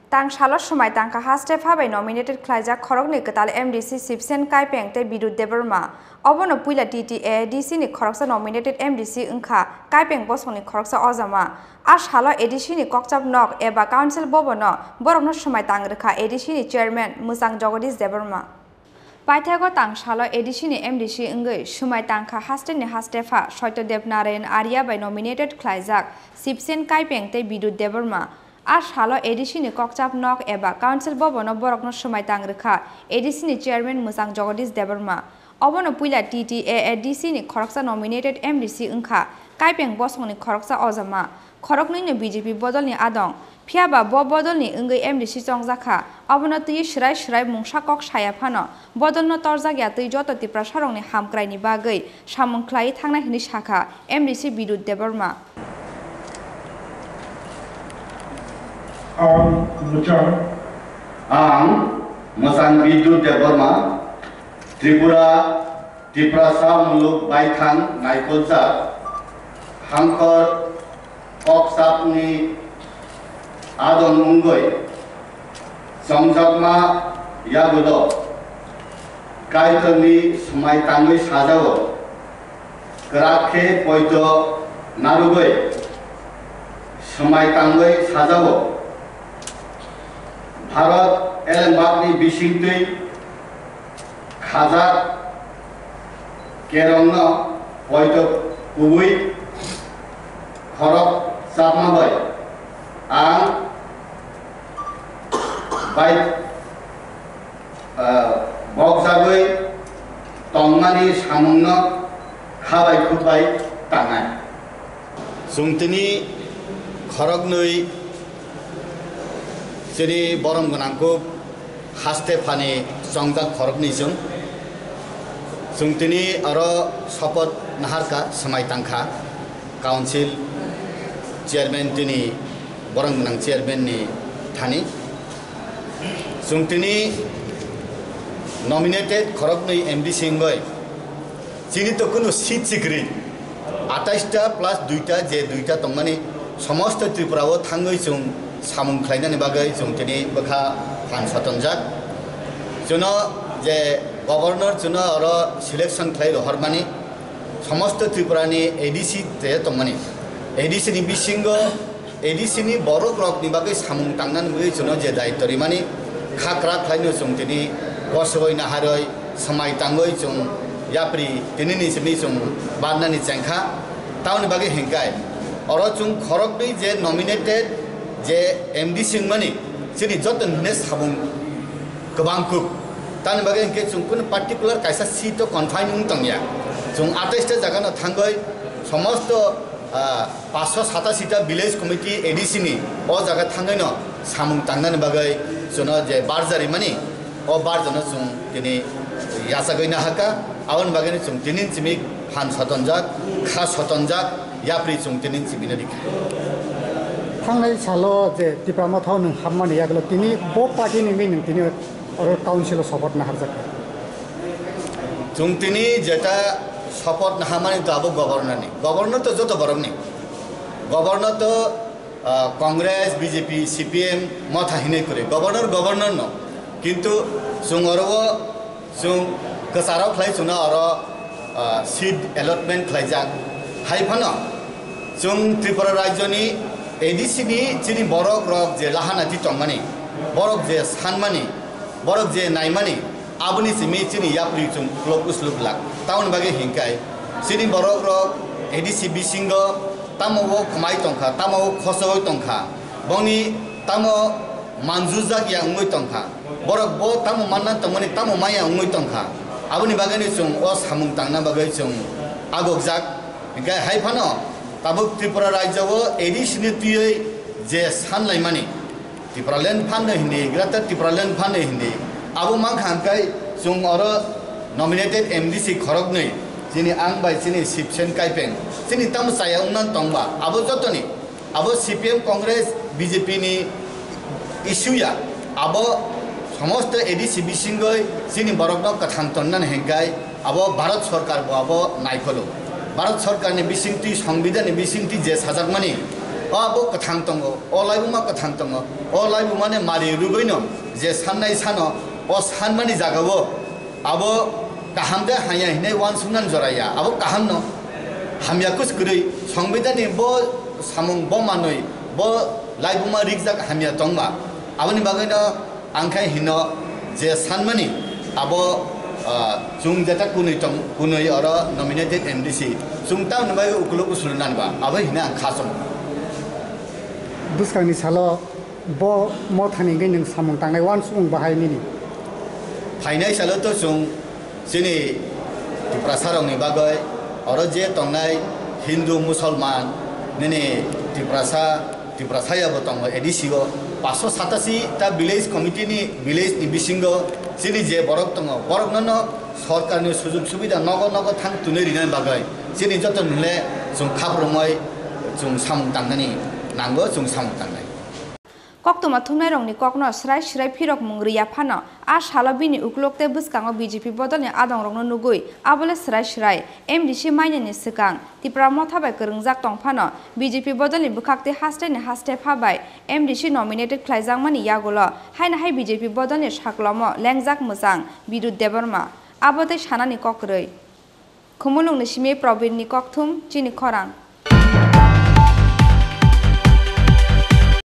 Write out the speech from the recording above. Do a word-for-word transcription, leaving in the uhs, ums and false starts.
Tang salo swmai tangkha haste pha bai nominated khlaijak khoroknwi kwtal M D C Sibsen Kaipeng tei Bidut Debbarma. Obono puila T T A D C ni khoroksa nominated M D C wngkha Kaipeng bosongni khoroksa ojama. A salo A D C ni kokchap nok eba council bobono borokno swmai tang rwkha A D C ni chairman Mwchang Jagadish Debbarma. Paithago tang salo A D C ni M D C wngwi swmai tangkha haste ni haste pha Soitya Dev Narayan Arya bai nominated khlaijak Sibsen Kaipeng tei Bidut Debbarma. A salo A D C ni kokchap nok eba council bobono borokno swmai tang rwkha A D C ni chairman Mwchang Jagadish Debbarma. Obono puila T T A A D C ni khoroksa nominated M D C wngkha Kaipeng bosongni khoroksa ojama. Khoroknwino B J P bodolni adong. Phiya ba bo bodolni wngwi M D C chongjakha. Obono twiwi swrai swrai mungsa kok saya phano bodolno torjak ya twi joto Tiprasarokni hamkraini bagwi samung khlaiwi thangnai hwnwi sakha M D C Bidut Debbarma. Ang Mwchang. Ang Mwchang Bidut Debbarma, Tripura, Tiprasa muluk baithang naikolchak hangkhor kokchapni adon wngwi chongjakma yagulo Kaitorni swmai tangwi sajao, kwrak khe poito narwgwi swmai tangwi sajao. Bharat elembakni bisingtwi khajak kerongno poito kubui khorok chapma bai ang bai, ah, bokjagwi tongmani samungno kha bai khuk bai tangnai. Chwng tini khoroknwi chini borom gwnang kuk haste phani chongjak khoroknwi chwng. Chwng tini oro sopoth naharkha, swmai tangkha council chairman tini borom gwnang chairman ni thani. Chwng tini nominated khoroknwi M D C wngwi chini to kunu seat sikri. Atais ta plus dui ta, je dui ta tongmani, somosto Tripura o thangwi chwng samung khlainani bagwi chwng tini bwkha phan sotonjak. Chwngno je governor chwngno oro selection khlai rohormani, somosto Tripura ni A D C te tongmani, A D C ni bisingo A D C ni borok rok ni bagwi samung tangnani bagwi chwngno je daityo rimani, kha kwrak khlaino chwng tini gosogwi naharwi swmai tangwi chwng yapri tini ni simi chwng barnani chengkha. Tamoni bagwi hinkai oro chwng khoroknwi je nominated je M D C wngmani chini joto ni hwnwi samung kwbang kuk. Tamoni bagwi hinkhe chwng kunu particular kaisa seat o confine wng tongya. Chwng atais ta jaga no thangwi somosto, ah, paanch sho satasi ta village committee A D C ni o jaga thangwi no samung tangnani bagwi chwngno je barja rimani, o barja no chwng tini yachagwi nahakha. Aboni bagwi no chwng tini simi phan sotonjak, kha sotonjak, yapri chwng tini simi no rikha. Thangnai salo je Tipra Motha o nwng hapmani yagulo tini bo party ni wngwi nwng tini oro council o support naharjak. Chwng tini jeta support naharmani to abo governor ni. Governor to joto borok ni. Governor to, ah, Congress, B J P, C P M, Motha hinwi kwrwi. Governor, governor no. Kintu chwng oro o chwng kwcharo khlai chwngno oro, ah, seat allotment khlaijak. Hai phano chwng Tripura rajyoni A D C ni chini borok rok je lahana di tongmani, borok je sanmani, borok je naimani, aboni simi chini yapri chwng khulok usluk lak. Tamoni bagwi hinkai chini borok rok A D C bisingo tamo o khwmai tongkha, tamo o khosoi tongkha, boni tamo manjujak ya wngwi tongkha. Borok bo tamo manna tongmani tamo maya wngwi tongkha. Aboni bagwino chwng o samung tangna bagwi chwng agokjak. Hinkhe hai phano tabuk Tripura rajyo o A D C ni twiwi je sanlaimani, Tipraland phanno hindi, Greater Tipraland phanno hindi, abo mankha hinkhe chwng oro nominated M D C khoroknwi, chini ang bai chini Sibsen Kaipeng, chini tamo chaya wngna tongba, abo jotoni Abo C P M, Congress, B J P ni issue ya. Abo somosto A D C bisingoi chini borokno kwthang tonnani hinkai abo Bharat Sorkar bo abo naikolo. Bharat Sorkar ni bisingtwi, Songbidan ni bisingtwi je sajakmani, O abo kwthang tongo, o laibuma kwthang tongo, o laibumani mari rwgwino je sannai sano, o sanmani jagao abo kaham de hamya hinwi uansuknani jora ya, abo kahamno hamya kus kwrwi. Songbidanni bo samung bo manwi bo laibuma rikjak hamya tongma, aboni bagwino ang khe hino je sanmani abo, ah, chwng jeta kunwi tong, kunwi oro nominated M D C chwng tamni bagwi ukuluk usulnani ba, abo hino ang kha chongo. Bwskangni salo bo mothani hwnkhe nwng samung tangnai uansukmung bahai nini? Phainai salo to chwng chini Tiprasarokni bagwi oro je tongnai Hindu, Musolman, nini Tiprasa, Tiprasayabo tongo A D C o, paanch sho satashi ta village committee ni village ni bisingo chini je borok tongo, borokno no sorkarni sujug subida nogo nogo thang tunwi rinani bagwi chini joto nile chwng khaprwngwi chwng samung tangnani nango, chwng samung tangnai. Koktwma thumnairokni kokno srai srai phirokmung rwya phano, a salo bini uklok tei bwskango B J P bodolni adongrokno nugwi abole srai srai M D C mainani swkang Tipra Motha bai kwrwngjak tong phano, B J P bodolni bwkhaktwi hasteini haste pha bai M D C nominated khlaijakmani yagulo haino hai B J P bodolni saklomo lengjak mwchang Bidut Debbarma. Abo tei sanani kok kwrwi. Khumulwngni simi Probirni kokthum, chini khorang.